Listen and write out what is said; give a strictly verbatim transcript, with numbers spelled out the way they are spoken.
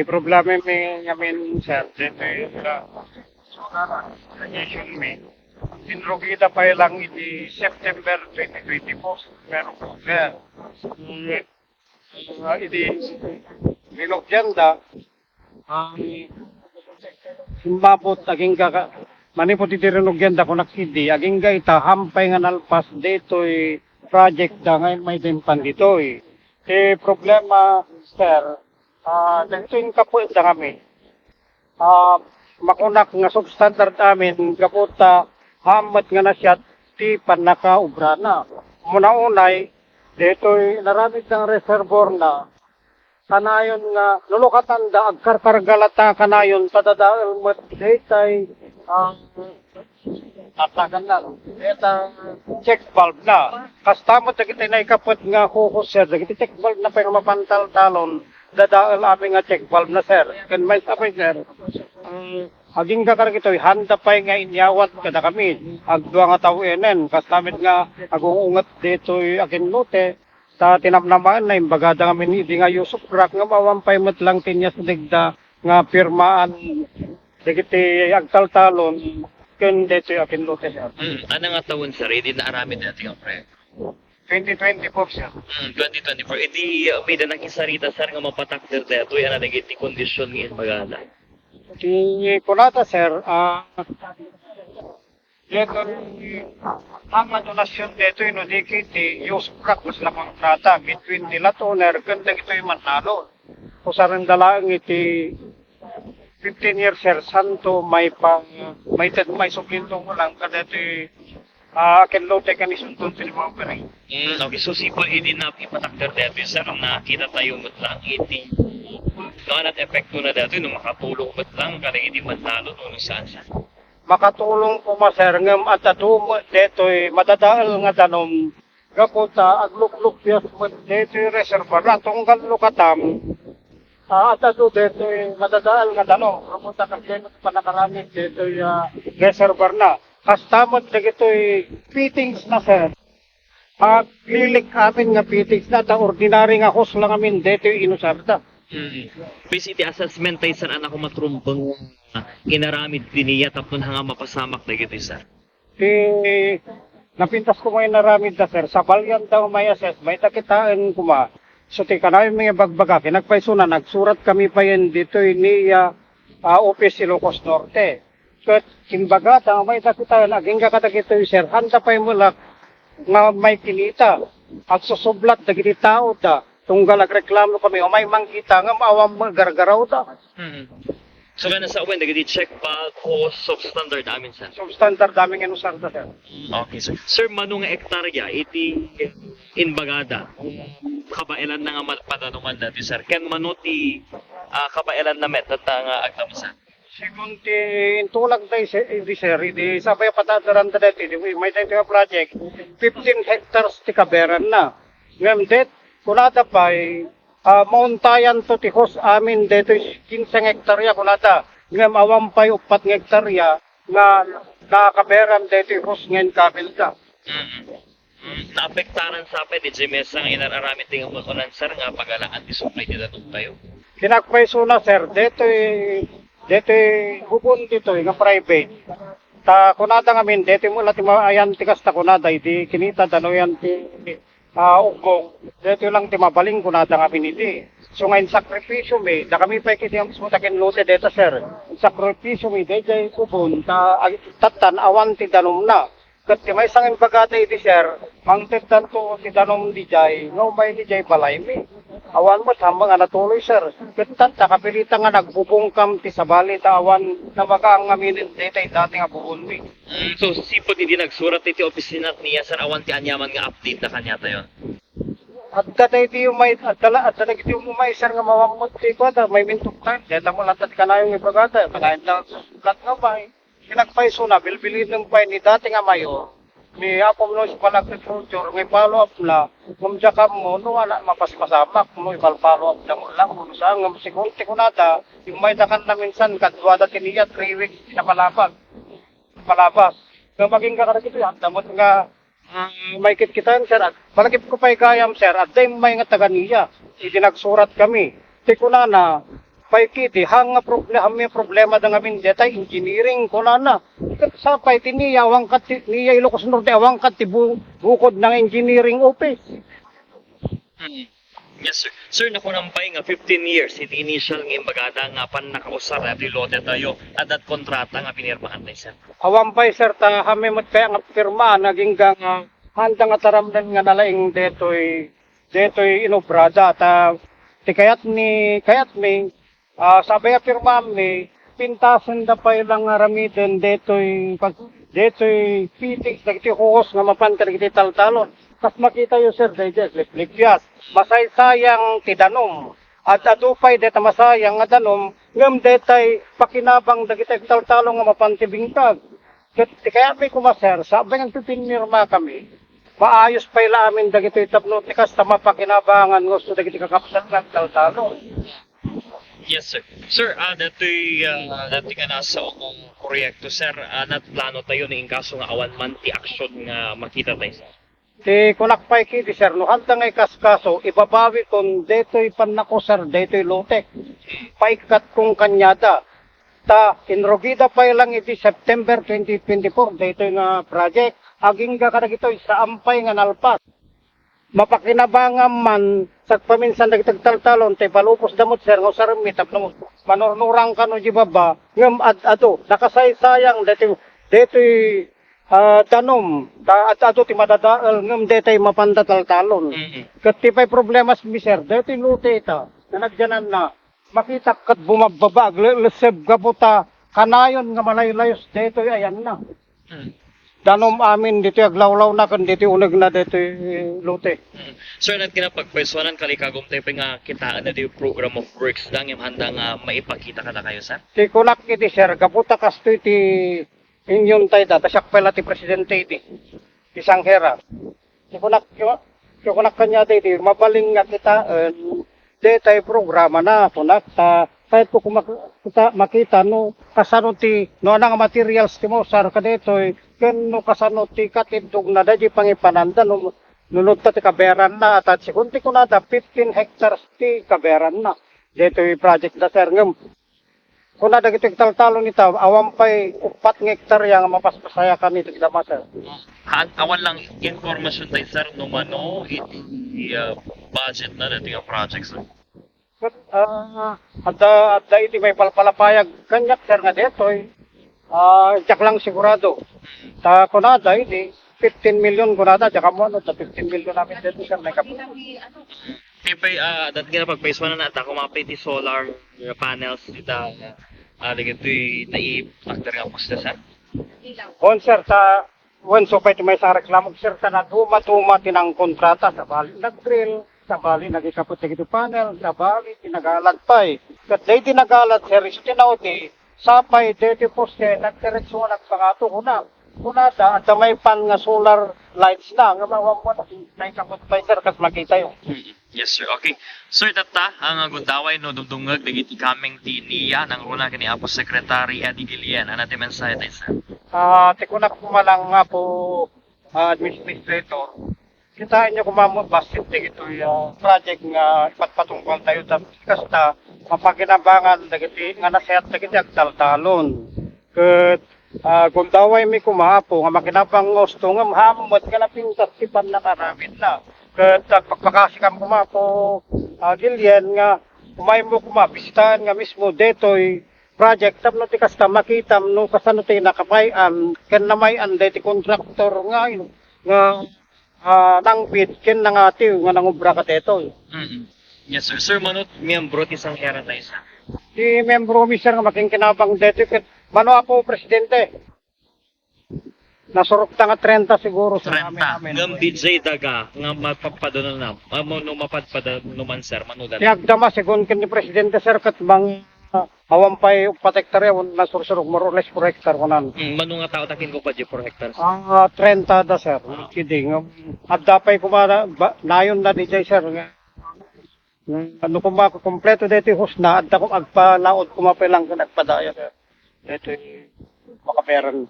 Ti problema mi ngamin, sir, ditoy, ah, sugara, radiation mi. Inrugida pay lang iti September twenty twenty-four, pero, sir, mm, ah, iti rinugianda, ah, immabot agingga ka, manipud iti rinugianda, kunak idi, agingga ita, hampay nga nalpas ditoy project da nga immay dimpan ditoy. Ti problema, sir, ah, dagitoy inkapatda ngamin. Ah, makunak nga substandard amin gapu ta haan met nga nasiat ti pannakaubrana. Umuna unay, ditoy inaramidda nga reservoir na, kanayon nga nulukatanda, agkarkarga latta kanayon, ta dadael met daytay, ah, atagan na, dayta check valve na. Kasta met dagiti naikapet nga hukos, sir, dagiti check valve na pay nga mapantaltalon, dadael amin nga check valve na, sir. Ken maysa pay, sir, mm, agingga kadagitoy, haanda pay nga inyawat kadakami. Agdua nga tawen, kasta met nga agung-unget ditoy akinlote. Ta tinamnamaenna, imbagada ngamin idi nga use of crack, ngem awan pay met lang ti inyasdegda nga pirmaan dagiti agtaltalon ken daytoy akinlote, sir. Mm, ania nga tawen, sir, idi naaramid daytoy nga proyekto? Twenty twenty-four, sir. Mm, twenty twenty-four. Idi, uh, mayda nakisarita, sir, nga mapatakder daytoy, ania dagiti kondisyon nga imbagada? Ti kunada, sir, ah, daytoy, ang donasyon daytoy no di ket ti use of crack, kas la kontrata between ti lot owner ken dagitoy mannalon. Usarenda laeng iti fifteen years, sir, santo maipa-, maited, maisubli nga lang kadaytoy, ah, akinlote ken isunton ti lima ka pari. Mm, okay. So, sipud idi na ipatakder daytoy, sir, nakita tayo met lang iti, no, ania ti epekto na daytoy, no, makatulong met lang kadagiti mannalon, no, saan, sir? Makatulong koma, sir, ngem adda met daytoy madadael nga danum gapu ta agluklukpias met daytoy reservoir na tunggal lukatam. Ah, adda daytoy madadael nga danum gapu ta kasdiay met pannakaramid daytoy, ah, reservoir na. Kasta met dagitoy fittings na, sir. Aglilik amin nga fittings na ta ordinary nga hose lang amin daytoy inusarda. Mm. Base iti assessment tayo, sir, ania koma ti rumbeng nga inaramid ti NEA tapno haan nga mapasamak dagitoy, sir? Ti napintas koma inaramidda, sir, sabalian da umay assess, mayda kitaen koma. So, ti kanayon nga ibagbaga, kinapayso na, nagsurat kami payen ditoy NEA, ah, office Ilocos Norte. Ket imbagada nga mayda kitaen, agingga kadagitoy, sir, haanda pay met lang nga maikinita. Agsusublat dagiti taoda. Tunggal agreklamo kami, umay manggita, ngem awan met gargaraoda. Mm. So, nga nasa wen, dagiti check valve, hose, substandard amin, sir? Substandard amin nga inusarda, sir. Mm, okay, sir. Sir, mano nga hektarya iti imbagada? Kabaelan na nga mal-, padanuman dati, sir. Ken mano ti, ah, kabaelan na met, ta nga agdama, sir? Segun ti intulag da, sir, idi, sir, idi sabay patadaran da dati, idi, may dati nga project, fifteen hectares ti kabaelan na. Ngem det, kunada pay, ah, mauntayan to ti hose amin detoy quince nga hektarya kunada. Ngem awan pay uppat nga hektarya nga nakabaeran detoy hose nga inkabilda. Mm. Mm, naapektaran sa pay di mesa nga inar-aramid ti nga unan, sir, nga pagalaan ti supply ti danum tayo. Kinapayso na, sir, detoy, detoy bubon detoy nga private. Ta kunada ngamin, detoy mo la ti maayan ti kasta kunada, idi kinita da no yan ti ah, ugbong, daytoy lang ti mabalin kunada ngamin idi. So nga insakripisyo mi, dakami pay ket ti mismo ti akinlote deta, sir. Insakripisyo mi daydiay ubon ta ag-, tattan awan ti danumna. Ket ti maysa nga imbagada idi, sir, mangteddanto ti danum didiay nga umay didiay balaymi. Awan met hammeng a natuloy, sir. Ket tatta, kapilitan nga nagbubungkam ti sabali ta awan namagaang ngaminen daytoy dati nga bubonmi. Mm, so, sipud idi nagsurat iti opisina ti NEA, sir, awan ti aniaman nga update na kaniatayon? Adda daydi umay, adda la, adda dagiti umay, sir, nga mawammot ti kuwada, may mintuktan. Deta mo lang ti kanayon nga ibagada, kanayon lang susulat nga bay. Kinagpayso na, bilbilin pay ni dati nga mayor, ni Apo Municipal Agriculture, nga i-follow up na, ngem diak ammo, no, anak, mapaspasamak, no, ipal-follow up na mo lang, no, saan, ngem, sigun ti kunada, yung may dakan na minsan, kaduada ti NEA, three weeks, pinapalabag. Palabas. Nga maging kakadagito, yan, damot nga, ah, may kitkitan, sir, at palagip ko pa'y gayam, sir, at dahil may nga taga NEA, idi nagsurat kami. Ti kunana, pay kidi, haan nga proble-, haan nga problema da ngamin detay engineering, kunana. Sapay ti NIA, awan ket ti NIA Ilocos Norte, awan ket ti bu-, bukod nga engineering office. Hmm. Yes, sir. Sir, nakunan pay nga fifteen years iti initial nga imbagada nga pannakausar daytoy lote tayo. Adda kontrata nga pinirmahan tayo, sir. Awan pay, sir, ta kami met kaya nga pirma, naging nga handa nga taramnen nga nalaing detoy, detoy inobrada. Ta ti kayat ni, kayat mi, ah, sabay a pirma mi, pintasen da pay lang nga ramiden detoy, pag, detoy pitik, dagiti hukos nga mapan kadagiti taltalon. Kas makitayo, sir, daydiay, liplipias. Masaysayang ti danum. Ad-adu pay deta masayang nga danum, ngem detay pakinabang dagiti agtaltalon nga mapan ti bingkag. Ket ti kayatmi koma, sir, sabay nga agpipinirma kami, maayos pay la amin dagitoy tapno ti kasta mapakinabangan nga usto dagiti kakabsat nga agtaltalon. Yes, sir. Sir, ah, datoy, ah, datoy nga nasa proyekto, sir, ah, naplano tayo ni inkaso nga awan man ti aksyon nga makita tayo, sir. Ti kunak pay kidi, sir, no handa nga ikaskaso, ibabawi kon detoy pannakusar, detoy lote. Paikkat kong kanyada. Ta inrugida pay lang iti September twenty twenty-four, detoy nga project. Agingga kadagitoy, saan pay nga nalpas. Mapakinabangan man, sagpaminsan dagiti agtaltalon, ta ipalubos da met, sir, nga usarem mi tapno manurnurang kano di baba, ngem ad-ado, nakasaysayang, detoy, detoy ah, danum, ta ad-adu ti madadael, ngem detay mapanda taltalon. Mm. Ket ti pay problema, sir, detoy lote ita, nga nagdiananna, makita ket bumabbaba, agleleseb gapu ta kanayon nga malaylayos detoy ayanna. Mm. Danum amin ditoy aglawlawna ken ditoy unegna detoy lote. Mm. Sir, nagkinapagpaysuanan kalikagum tayo pay nga kitaen na di program of works da ngem handa nga maipakita kadakayo, sir? Ti kunak iti, sir, gapu ta kastoy ti Inyon tay da, ta siak pay la ti presidente idi, ti Sanghera. Ti kunak, ti kunak kaniada idi, mabalin nga kitaen, detay programa na, kunak, ta, kayatko koma-, kita, makita no, kasano ti, no, ania nga materials ti mausar kadetoy, ken no, kasano ti katindogna, daydi pangipananda, no, nunot ta ti kaberanna, ta, segun ti kunada, fifteen hectares ti kaberanna. Detoy project da, sir, ngem, Kuna dagiti agtaltalon ita, awan pay uppat nga hektarya nga mapaspasayakan iti dama, sir. Haan, awan lang impormasyon tayo, sir, no mano iti, ah, budget na dati nga project, sir. But, ah, adda, adda iti maipalpalapayag kaniak, sir, nga detoy. Ah, diak lang sigurado. Ta kunada idi, fifteen million kunada, diak ammo no, ta fifteen million amin detoy, sir, may kap- Ti pay, ah, dati nga pagpaisuanan na, adda koma pay ti solar panels ita, ah, dagitoy naitakder nga poste, sir? Wen, sir, ta, wen, supay ti maysa a reklamo, sir, ta naduma-duma ti nangkontrata, sabali nag-drill, sabali nagikaput dagiti panel, sabali ti nagalad pay. Ket daydi nagalad, sir, isu ti naudi, sapay daydi poste, nagdiretso nga nagpangato, kuna, kunada, adda maipan nga solar lights na, nga mawawan, naikaput pay, sir, kas makitayo. Yes, sir. Okay. Sir, tatta, ang gundaway no dumdumngeg dagiti coming ti NIA, nangruna ken ni Apo Secretary Eddie Guillen. Ano ti mensahe tayo, sir? Ah, ti kunak koma lang, Apo, ah, Administrator. Kitaenyo koma met bassit dagitoy, ah, project nga ipatpatungpal tayo ta kasta mapakinabangan dagiti nga nasayaat dagiti agtaltalon. Ket, ah, gundawaymi koma, Apo, nga makinabang nga usto ngem haan met nga napintas ti pannakaaramidna. Ket agpakpakasikam koma, Apo, ah, Guillen, nga umaymo koma bisitaen nga mismo detoy project tapno ti kasta makitam no kasano ti nakapay-an ken namay-an deti kontraktor nga, nga, ah, nangbid ken nangatiw nga nangobra kadetoy. Mm. Yes, sir. Sir, mano ti miyembro ti Sanghera tayo, sir? Ti miyembro mi, sir, nga makinkinabang detoy ket mano, Apo Presidente? Nasurok ta nga trenta siguro, sir. Trenta. Amin, amin. Ngem D J daga nga mapadpadanam. Amo no mapadpadano man, sir, mano dati? Ti agdama, segun ken ni Presidente, sir, ket mang, ah, awan pay uppat hektarya, wen nasursurok, more or less four hectare kunan. Mm, mano nga tao takin ko pa di four hectares? Ah, trenta da, sir. Ah. Kidding. Adda pay kuma, ba, nayon na D J, sir, nga. Nga, no kuma kompleto deti husna, adda kuma agpalaod kuma pay lang ken agpadaya, sir. Deti makaberan.